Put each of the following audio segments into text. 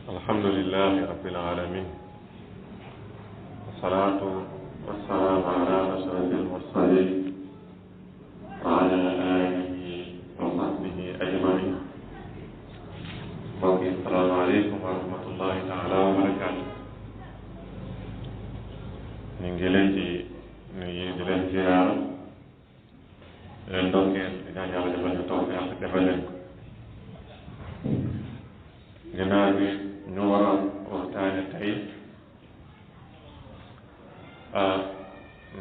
alhamdulillahi rabbil alamin wassalatu wassalamu ala ashrafil mursalin wa ala alihi wa sahbihi ajmain. mbokk yi assalaamu aleykum wa rahmatullahi taala wa barakaatu. ñu ngi leen di nuyu di leen ziyaara di leen ndokkeel di ñaan yàlla defal ñu tawfiq defal leen ko. ginnaaw bi ñu war a waxtaane tey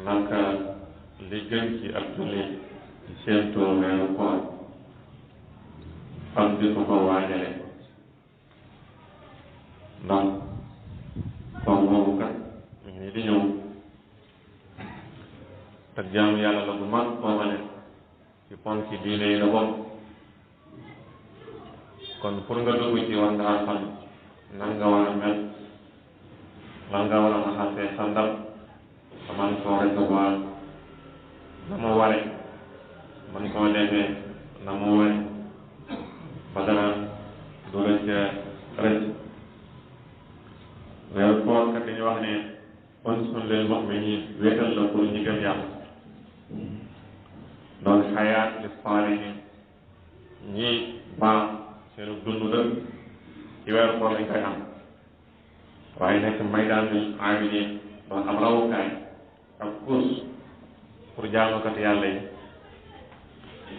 naka li gën ci ab jullit ci séentu weeru koor ak di ko ko waajale ndax koor boobu kat mi ngi di ñëw te jaamu yàlla la bu mag boo ma ne ci ponk ci diine yi la bokk. kon pour nga dugg ci war ngaa xam nan nga war a mel lan nga war a maxasee sa ndab te man koo recevoir na mu ware man koo defee na mu ware ba dara du la ca rëcc. weeru koor kat dañu wax ne unsun lil mu'minin wéetal la pour ñi gëm yàlla doon xayaat li saalihin ñi baax seenu dund dëgg ci weeru koor lañ koy am waaye nekk maydaan bi aamiliin doon am rawukaay ak course pour jaamukat yàlla yi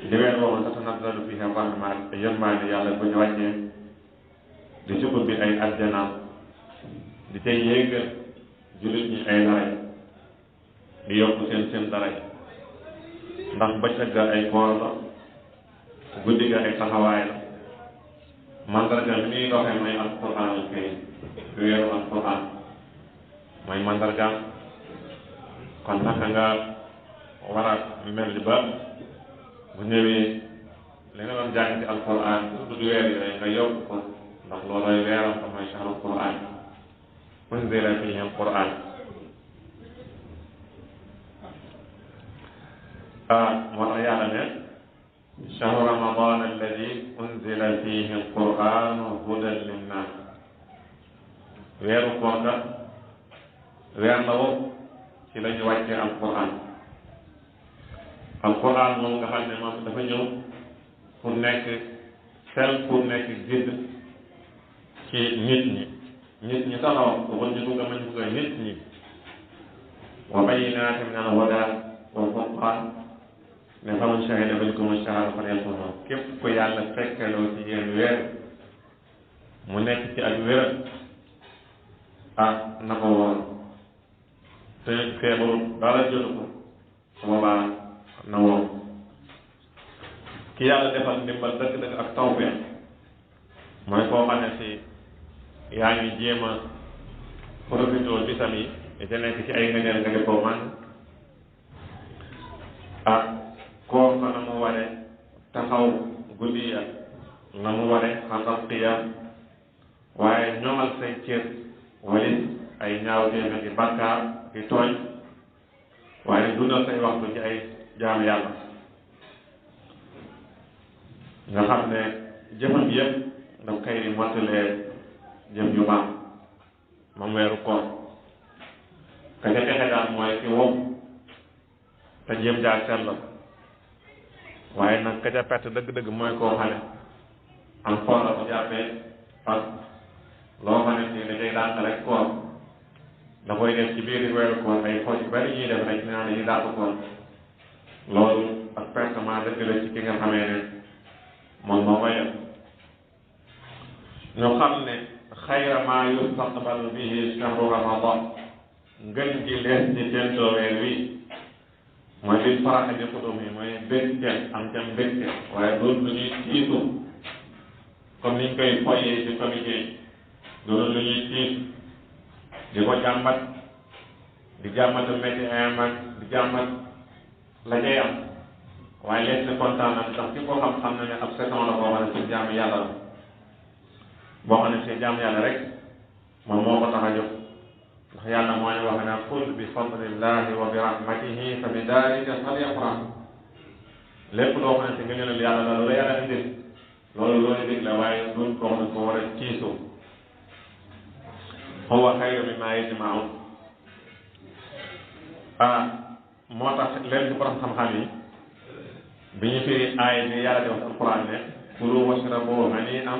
di weer woowu tatanazzalu fiihaa rahmaat yërmaande yàlla bu ñu wàccee di ci ubbi ay aljanaam di tey yéegal jullit ñi ay daray di yokk seen daray ndax bëccëg ga ay koor la guddi ga ay taxawaay la. mandarga bi ñuy doxee mooy alquran al karim weeru alquran mooy mandargaam. kon naka nga war a mel ba bu ñëwee li nga doon jàng ci alquran du weer yooyu nga yokk ko ndax loolooy weeram ko mooy shahru quran unzila fihi alquran. moo tax yàlla ne shahru ramadan alladi unzila fihi alquran hudan linnas. weeru koor ga weer la woo ci la ñu wàccee alquran. alquran moom nga xam ne moom dafa ñëw pour nekk pour nekk guide ci nit ñi taxaw wala ñu dugg mañ bugg nit ñi wa bayyinaatin min al-hudaa wal furqaan ne faman shahida minkum ash-shahra falyasumhu. képp ko yàlla fekkeloo ci yéen weer mu nekk ci ak wér na ko woor te feebaru dara jotu ko su boobaa na woor. ki yàlla defal ndimbal dëgg-dëgg ak tawfeex mooy koo xam ne si yaa ngi jéem a profité bisam yi te nekk ci ay ngëneel nga di ko man koor ko na mu ware taxaw guddi ya na mu ware xasal qiyam waaye ñoŋal say cër walis ay ñaawteef ak i bàkkaar i tooñ waaye dundal say waxtu ci ay jaam yàlla nga xam ne jëfam yëpp daf koy di mottalee jëf yu baax moom weeru koor ka ca texe daal mooy ki wow te jéem jaar sell waaye nag ka ca perte dëgg-dëgg mooy koo xam ne am koor la ko jàppee ak loo xam ne si da cay dàq rek koor da koy def ci biir weeru koor ay xoj yu bari ñuy def rek naa dañuy dàq koor loolu ak pertement dëgg la ci ki nga xamee ne moom moo koy def. ñu xam ne xayra maa yustaqbalu bihi shahru ramadan ngën ji lees ci tentoo weer wi mooy li faraxa di xudum yi mooy mbégte am ca mbégte waaye loolu lu ñuy tiitu comme niñ koy foyee ci comité yi loolu lu ñuy tiit di ko jàmbat di jàmbatu métti ak di jàmbat la cay am waaye lees ci kontaan am ndax ki ko xam na ne ab saison la boo xam ne ci jaamu yàlla la boo xam ne ci jaamu yàlla rek moom moo ko tax a jóg ndax yàlla moo ñu wax ne qul bi fadlillahi wa bi rahmatihi fa bi dalika falyafrah. lépp loo xam ne si nga ñëwal yàlla la yàlla indi loolu looy dégg la waaye duñ ko wax ko war a tiisoo huwa xayru mimmaa yajma'uun moo tax leen ci borom xam-xam yi bi ñu fi aay bi yàlla di wax alquran ne kulu washrabu hanii'an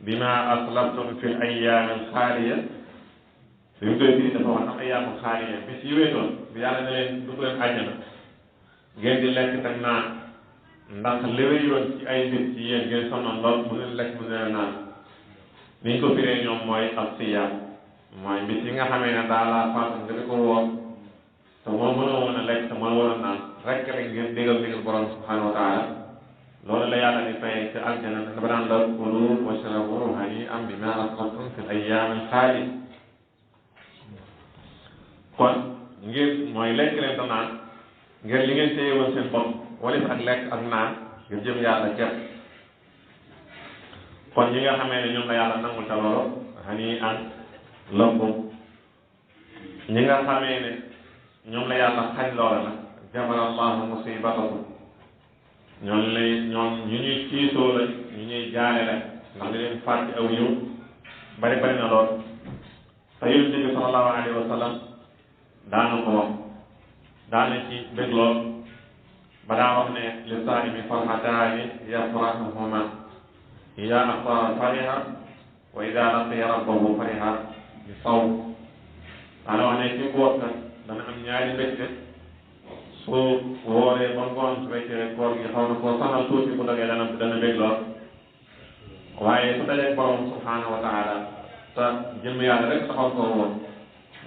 bimaa aslaftum fil ayyaamil xaaliya bi mu koy firi dafa wax am ayyaamul xaaliya bis yi wéetoon bi yàlla ne leen dugg leen àjjana ngeen di lekk teg naan ndax léwé yoon ci ay bis ci yéen ngeen sonnoon lool mu leen lekk mu leen naan ni ñu ko firee ñoom mooy ak siyaam mooy bis yi nga xamee ne daa laa faatu nga di ko woor te moo mënoo woon a lekk te moo woon a naan rek rek ngeen déggal ndigal borom subhanahu wa taala loolu la yàlla di fay ci aljana dafa daan la kulu washrabu hanii'an bimaa aslaftum fil ayyaamil xaaliya kon ngir mooy lekk leen te naan ngir li ngeen téye woon seen bopp wala ak lekk ak naan ngir jëm yàlla képp kon ñi nga xamee ne ñoom la yàlla nangul te loolu hanii'an lakum ñi nga xamee ne ñoom la yàlla xañ loola nag jabala allahu musibatakum ñoom ñu ñuy tiisoo lañ ñu ñuy jaale lañ ndax li leen fàtte aw yiw bari na lool te yonent bi sallallahu alayhi wa sallam daana ko wax daana ci bég lool ba daa wax ne li saa'imi farxataani yafrahuhuma ida aftara fariha wa ida laqiya rabbahu fariha bi sawm daana wax ne ci góor kat dana am ñaari mbégte su wooree ba ngoon su fekkee koor gi xaw na koo sanal tuuti bu dogee dana bég lool waaye su dajee borom subhanahu wa taala te jëmm yàlla rek taxaw koo woon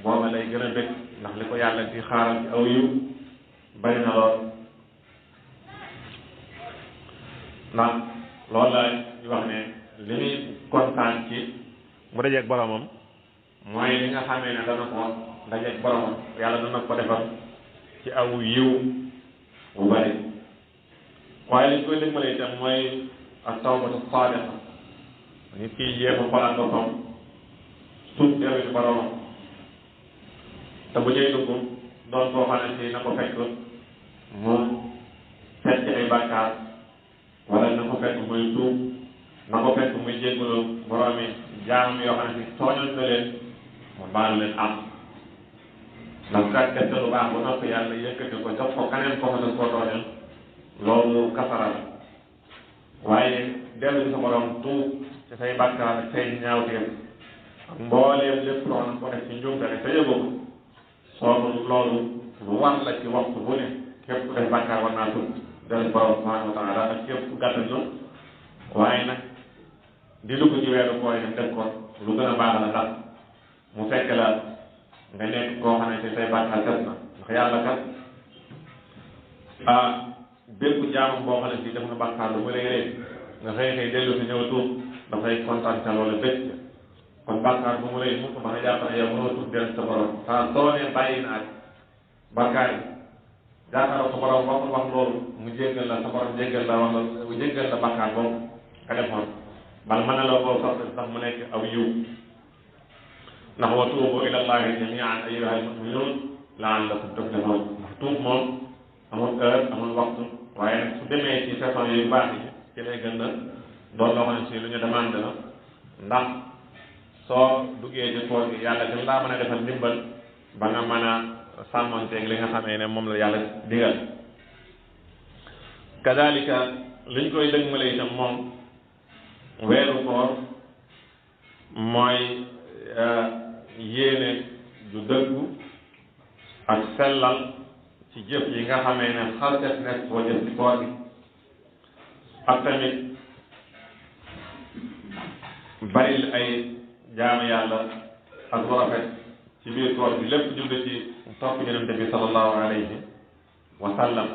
booba lay gën a bég ndax li ko yàlla di xaaral ci aw yiw bari na lool ndax loolu la ñu wax ne li muy kontaan ci mu dajeeg boromam mooy li nga xamee ne dana ko dajeeg boromam yàlla dana ko defal ci aw yiw bu bari waaye li ñu koy dëgmale itam mooy ak tawbatu saadiqa nit ki yéex a xoolaat boppam tuub dellu ci boromam te bu cay dugg doon koo xam ne si na ko fekk mu fekk ay bàkkaar wala na ko fekk muy tuub na ko fekk muy jéggalu boroomi jaamam yoo xam ne si tooñal na leen mu baal leen am ndax kat lu baax ba noppi yàlla yëkkati ko jox ko kaneen koo xam ne koo tooñal loolu kasara la waaye dellu ci sa borom tuub ci say bàkkaar ak say ñaawteef ak mbooleem lépp loo xam ne ko def ci njuumte rek te yëgoo ko soo loolu lu war la ci waxtu bu ne képp ku def bàkkaar war naa tuub dellu borom subhanahu wa taala ak képp ku gàttal ñu waaye nag di dugg ci weeru koor yi def ko lu gën a baax la ndax mu fekk la nga nekk koo xam ne say bàkkaar kat na ndax yàlla kat bépp jaamam boo xam ne si def nga bàkkaar lu mu réeree nga xëy dellu si ñëw tuub dafay kontaan ca loolu bëgg kon bàkkaar bu mu lay mukk ba nga jàpp ne yow mënoo tuub dellu sa borom saa soo ne bàyyi naa bàkkaar yi jàkkaaroo sa borom wax loolu mu jéggal la sa borom jéggal la wax la jéggal la bàkkaar boobu nga defoon bal mën na la koo sax mu nekk aw yiw ndax wa tuubu ila llahi jamian ayyuhal mu'minuun la'allakum tuflihun ndax tuub moom amul heure amul waxtu waaye nag su demee ci façon yu baax yi ci lay gën a doon loo xam ne si lu ñu demande la ndax soo duggee ci koor gi yàlla gën laa mën a defal ndimbal ba nga mën a sàmmanteeg li nga xamee ne moom la yàlla digal kadalika liñ koy dëgmale itam moom weeru koor mooy yéene ju dëggu ak sellal ci jëf yi nga xamee ne xaltet nekk boo jëf ci koor gi ak tamit baril ay jaamu yàlla ak lu rafet ci biir koor bi lépp jublu ci topp yonente bi sallallahu alayhi wa sallam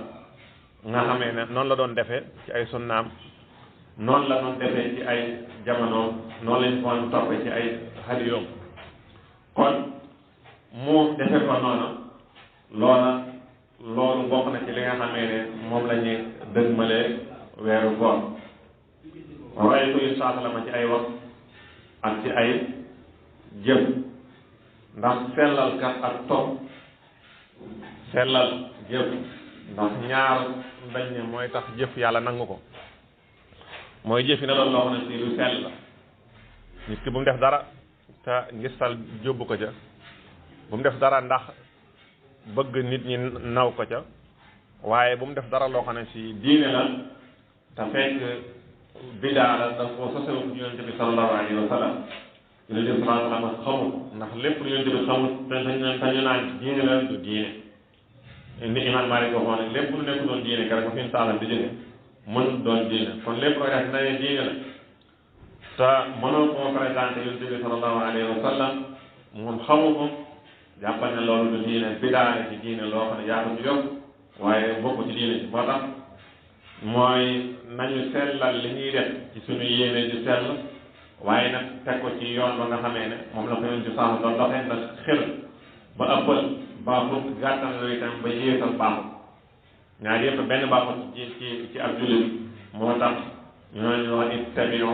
nga xamee ne noonu la doon defee ci ay sunnaam noonu la doon defee ci ay jamonoom noonu lañ ko doon toppee ci ay hadiyoom kon mu defe ko noonu loolu bokk na ci li nga xamee ne moom la ñuy dëgmalee weeru koor roy ko yu saasalama ci ay wax ak ci ay jëf ndax sellal kat ak topp sellal jëf ndax ñaar dañ ne mooy tax jëf yàlla nangu ko mooy jëf yi na doon loo xam ne si lu sell la nit ki bu mu def dara te ngistal jóbbu ko ca bu mu def dara ndax bëgg nit ñi naw ko ca waaye bu mu def dara loo xam ne si diine la te fekk bidaa la daf ko sosewu ci yonente bi sallallahu alayhi wa sallam yonente bi sallallahu alayhi wa sallam xamul ndax lépp lu yonente bi xamul te ñu naan diine la du diine indi imaam Maalik waxoon ne lépp lu nekk doon diine ka rek ba fi mu taalam di jóge mënul doon diine kon lépp looy def ne diine la te mënoo koo présenté yonente bi sallallahu alayhi wa sallam moom xamu ko jàppal ne loolu du diine bidaa la ci diine loo xam ne yaa ko ci yokk waaye bokk ci diine ci moo tax mooy nañu sellal li ñuy def ci suñu yéene ju sell waaye nag teg ko ci yoon ba nga xamee ne moom la ko yonente bi sax doon doxee ndax xër ba ëppal baaxul gàttal la itam ba yéesal baaxul ñaar yëpp benn baaxul ci ab jullit moo tax ñooñu wax ittabiu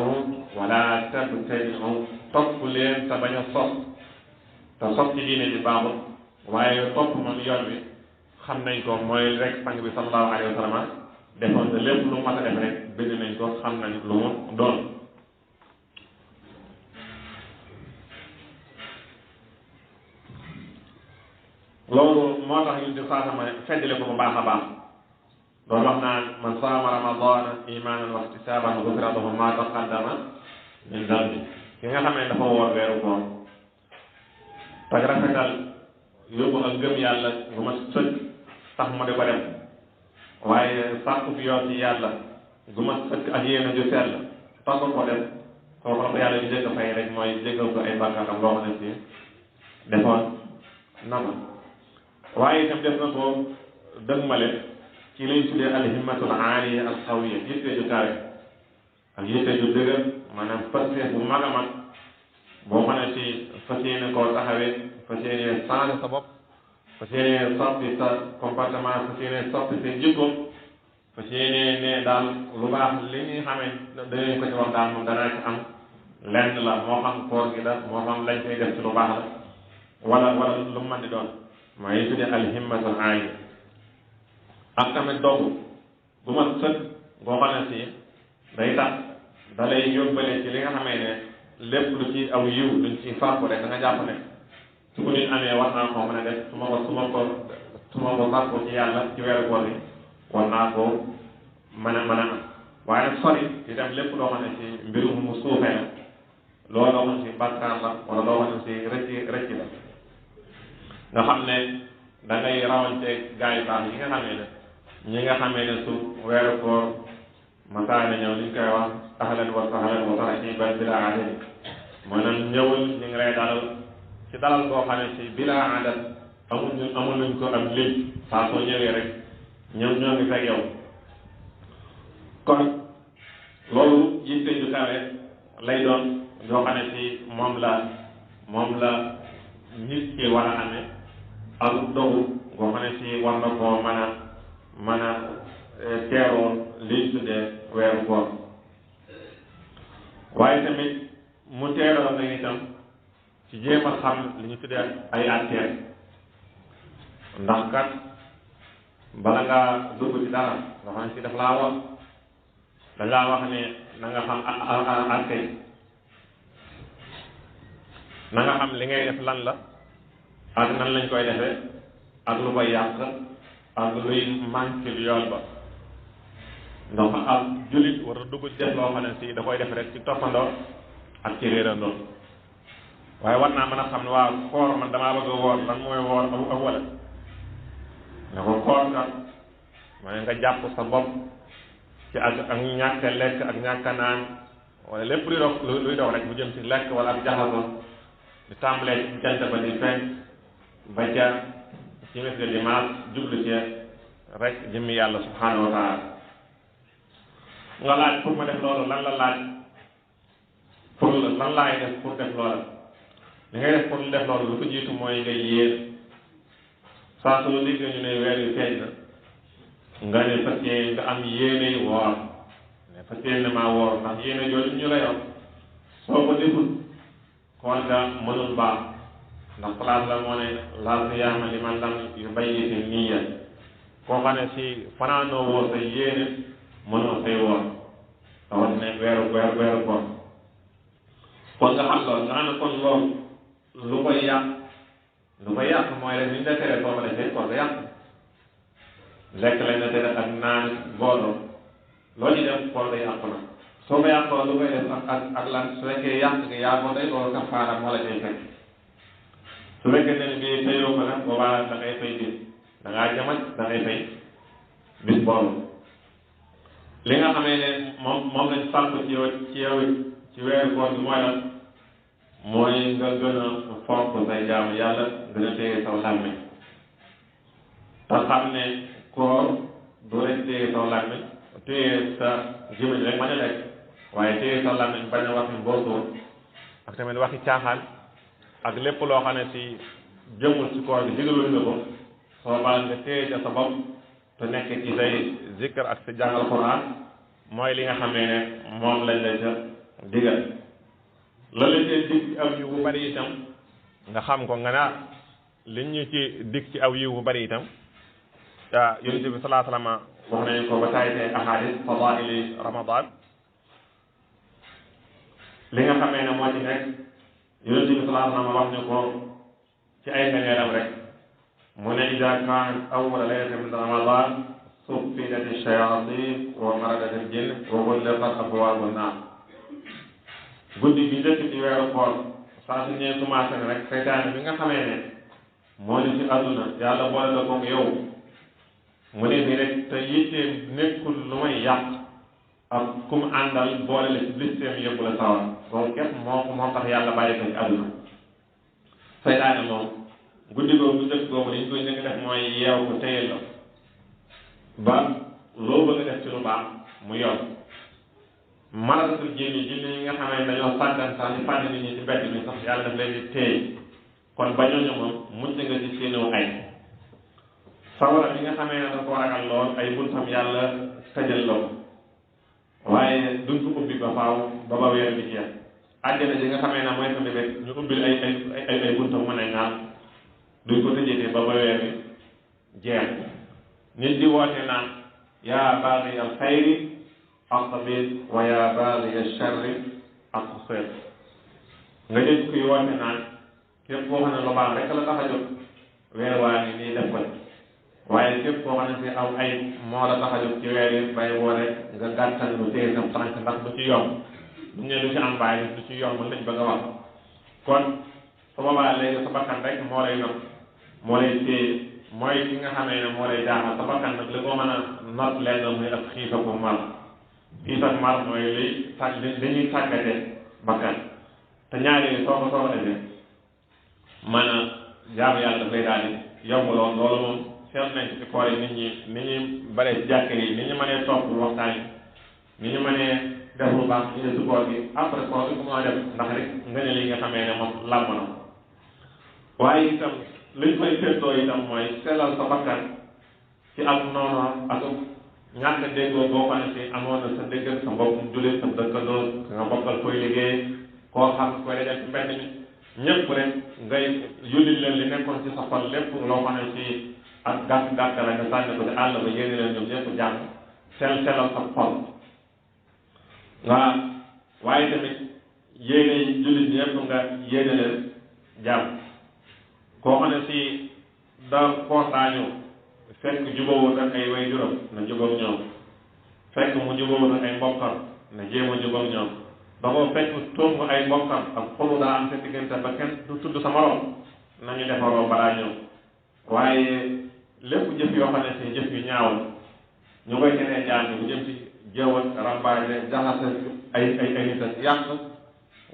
wala tabtadiu topp leen te bañ a sos te sos ci diine ji baaxul waaye topp moom yoon wi xam nañ ko mooy rek sang bi sallallahu alayhi wa sallam defoon na lépp lu mat a def rek bind nañ ko xam nañ lu mu doon loolu moo tax ñu di saasama feddale ko bu baax a baax doon wax naan man saama ramadana imanan wa ihtisaban gufira lahu ma taqaddama min dambi ki nga xam ne dafa woor weeru koor te rafetal yóbbu ak gëm yàlla bu ma sëkk tax mu di ko def waaye sàkku fi yoon ci yàlla gu ma sëkk ak yéen ju sell tax ko def kooku la ko yàlla di jëkk fay rek mooy jéggal ko ay bàkkaaram loo xam ne si defoon na ma waaye itam def na ko dëgmale ci lañ tuddee alhimmatul aaliya al qawiya yitte ju kawe ak yitte ju dëgër maanaam passeef bu mag a mag boo xam ne si fas yéene koo taxawee fas yéene changer sa bopp fas yéene soppi sa comportement fas yéene soppi sa jikko fas yéene ne daal lu baax li ñuy xamee danañ ko ci wax daal moom danaa ci am lenn la moo xam koor gi la moo xam lañ koy def ci lu baax la wala lu mu mën di doon maa ngi tuddee alhimmatul aaliya ak tamit dogu bu ma sëkk boo xam ne si day tax da lay yóbbale ci li nga xamee ne lépp lu ci aw yiw luñ ci fàggu rek da nga jàpp ne su ko nit amee war naa koo mën a def su ma ko fàggu ci yàlla ci weeru koor bi war naa koo mën a am waaye nag sori itam lépp loo xam ne si mbirum mu suufee la loolu loo xam ne si bàkkaar la wala loo xam ne si rëcc la nga xam ne da ngay rawante gaa yu baax yi nga xamee ne ñi nga xamee ne su weeru koor masaana ñëw li ñu koy wax ahlan wa sahlan wa tarhiban bila adat maanaam ñëwul ñu ngi lay dalal ci dalal boo xam ne si bila adat amul luñ ko am lim saa soo ñëwee rek ñoo ngi fekk yow kon loolu yitte ju kawe lay doon yoo xam ne si moom la nit ki war a amee ak dogu boo xam ne si war na koo mën a teeroo liñ tuddee weeru koor waaye tamit mu teeroo nga itam ci jéem a xam li ñu tuddee ay àtteer ndax kat bala ngaa dugg ci dara nga xam ne si daf laa wax dañ laa wax ne na nga xam àtte yi na nga xam li ngay def lan la ak nan lañ koy defee ak lu koy yàq ak luy manqué yool ba ndax ak jullit war a dugg ci def loo xam ne si da koy def rek ci toppandoo ak ci réerandoo waaye war naa mën a xam ne waaw koor man damaa bëgg a woor lan mooy woor ak wala ne ko koor kat mooy nga jàpp sa bopp ci ak ñàkk lekk ak ñàkk naan wala lépp luy dox rek bu jëm ci lekk wala ak jaxasoo di tàmbalee ci jant ba di feeñ ba ca ci mis ga dimanche jublu ci rek jëmmi yàlla subhanahu wa taala nga laaj pour ma def loolu lan la laaj pour lan laay def pour def loola li ngay def pour def loolu lu ko jiitu mooy ngay yéen saa soo liggéey ñu ne weer yu feeñ na nga ne fas yéene nga am yéene woor ne fas yéene maa woor ndax yéene jooju ñu la yor soo ko deful kon nga mënul baax ndax place la moo ne la siyaama liman lam yubayyit niyya koo xam ne si fanaanoo woor sa yéene mënoo say woor rawat ne weeru koor kon nga xam loolu nga xam ne kon loolu lu koy yàq mooy rek liñ la tere soo ko defee koor ga yàq lekk lañ la tere ak naan booloo loolu ñu def koor ga yàqu na soo ko yàqoo lu koy def ak lan su fekkee yàq gi yaa ko tey loolu kafaara moo la cay fekk su fekkee ne bii teyoo ko nag boobaa da ngay fay bis da ngaa jamaj da ngay fay bis boobu li nga xamee ne moom lañ sàkku ci weeru koor bi mooy lan mooy nga gën a fonk say jaamu yàlla gën a téye saw làmmiñ te xam ne koor du rek téye saw làmmiñ téye sa gémmiñ rek bañ a lekk waaye téye sa làmmiñ bañ a waxi mboosoor ak tamit waxi caaxaan ak lépp loo xam ne si jëmul si koor bi digaluñ nga ko soo baal nga téye ca sa bopp te nekk ci say zikkar ak sa jàngal Quran mooy li nga xamee ne moom lañ la ca digal la la cee dig ci aw yiw bu bari itam nga xam ko nga naa liñ ñu ci dig ci aw yiw bu bari itam yonent bi salaa sallam wax nañu ko ba taay te ahadis fadaili ramadan li nga xamee ne moo ci nekk yonent bi salaa sallam wax ñu ko ci ay nganeeram rek mu ne ida kaanat awwala laylatin min ramadan suffidat ash-shayatin wa maradat al-jinn wa ghulqat abwaabu an-naar guddi bi njëkk ci weeru koor saa su ñëwee commencé na rek seytaane bi nga xamee ne moo ñu ci àdduna yàlla boole la koog yow mu ne bi rek te yittee nekkul lu may yàq ak ku mu àndal boole la ci listeem yóbbu la sawar boobu képp moo tax yàlla bàyyi ko ci àdduna seytaane moom guddi googu bu njëkk googu li ñu koy njëkk def mooy yeew ko téyel la ba loo bëgg a def ci lu baax mu yor maradatul jinni yi nga xam ne dañoo sàggan sax ñu fànn nit ñi ci mbedd mi sax yàlla daf leen di téye kon ba ñooñu moom mucc nga ci seenu ay sawara bi nga xamee ne da koo ragal lool ay buntam yàlla tëjal la ko waaye duñ ko ubbi ba faaw ba weer bi jeex àjjana ji nga xamee ne mooy fa mbébét ñu ubbil ay buntam mën a ñaar duñ ko tëjee ba weer bi jeex nit di woote naan yaa baaghi al xayri aqbil wa yaa baaghi al sharri aqsir nga jël kuy woote naan képp koo xam ne lu baax rek la tax a jóg weer waa ngi nii def ko waaye képp koo xam ne si aw ay moo la tax a jóg ci weer yi bay woo rek nga gàttal lu téye sam tànk ndax du ci yomb du ñu du ci am bàyyi du ci yomb lañ bëgg a wax kon su boobaa léegi sa bakkan rek moo lay not moo lay téye mooy ki nga xamee ne moo lay jaaxal sa bakkan nag li ko mën a not lenn muy ak xiif ak mar xiif ak mar mooy li ñuy tàggate bakkan te ñaari soo ko defee mën a jaamu yàlla daf lay daal di yomb loolu moom seet nañ ci koor yi nit ñi ni ñuy bare ci jàkk yi ni ñu mënee topp waxtaan yi ni ñu mënee def lu baax ñu ne si koor gi après koor gi ko mën a def ndax rek nga ne li nga xamee ne moom làmb na waaye itam liñ koy seetloo itam mooy sellal sa bakkan ci ak noonu ak ñàkk déggoo boo ko ne si amoon na sa dégg sa mbokkum jullit sa dëkkandoo nga bokkal koy liggéey koo xam koy dajal ci mbedd mi ñëpp rek ngay yulli leen li nekkoon ci sa xol lépp loo xam ne si ak gàtt la nga sànni ko ci àll ba yéene leen ñoom ñëpp jàng sellal sa xol waaye tamit yéene jullit ñëpp nga yéene leen jàmm koo xam ne si da koosaañu fekk jubóowul ak ay way juróom na jubóog ñoom fekk mu jubóowul ak ay mbokkam na jéem a jubóog ñoom ba ko fekk tóngu ay mbokkam ak xolu daa am seen diggante ba kenn du tudd sa morom nañu defaroo balaa ñëw waaye lépp jëf yoo xam ne si jëf yu ñaaw ñu koy keneen jaan bu jëm ci jëw ak rambaaje jaxase ay nit ak yàq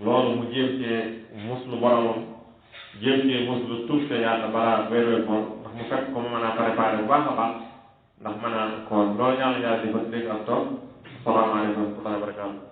loolu mu jéem cee muslu boromam jéem cee muslu tuub te yàlla balaa weer koor ndax mu fekk ko mu mën a préparé bu baax a baax ndax mën a koor loolu ñaan yàlla di ko dégg ak toog salaamaaleykum wa rahmatullahi wa barakatuh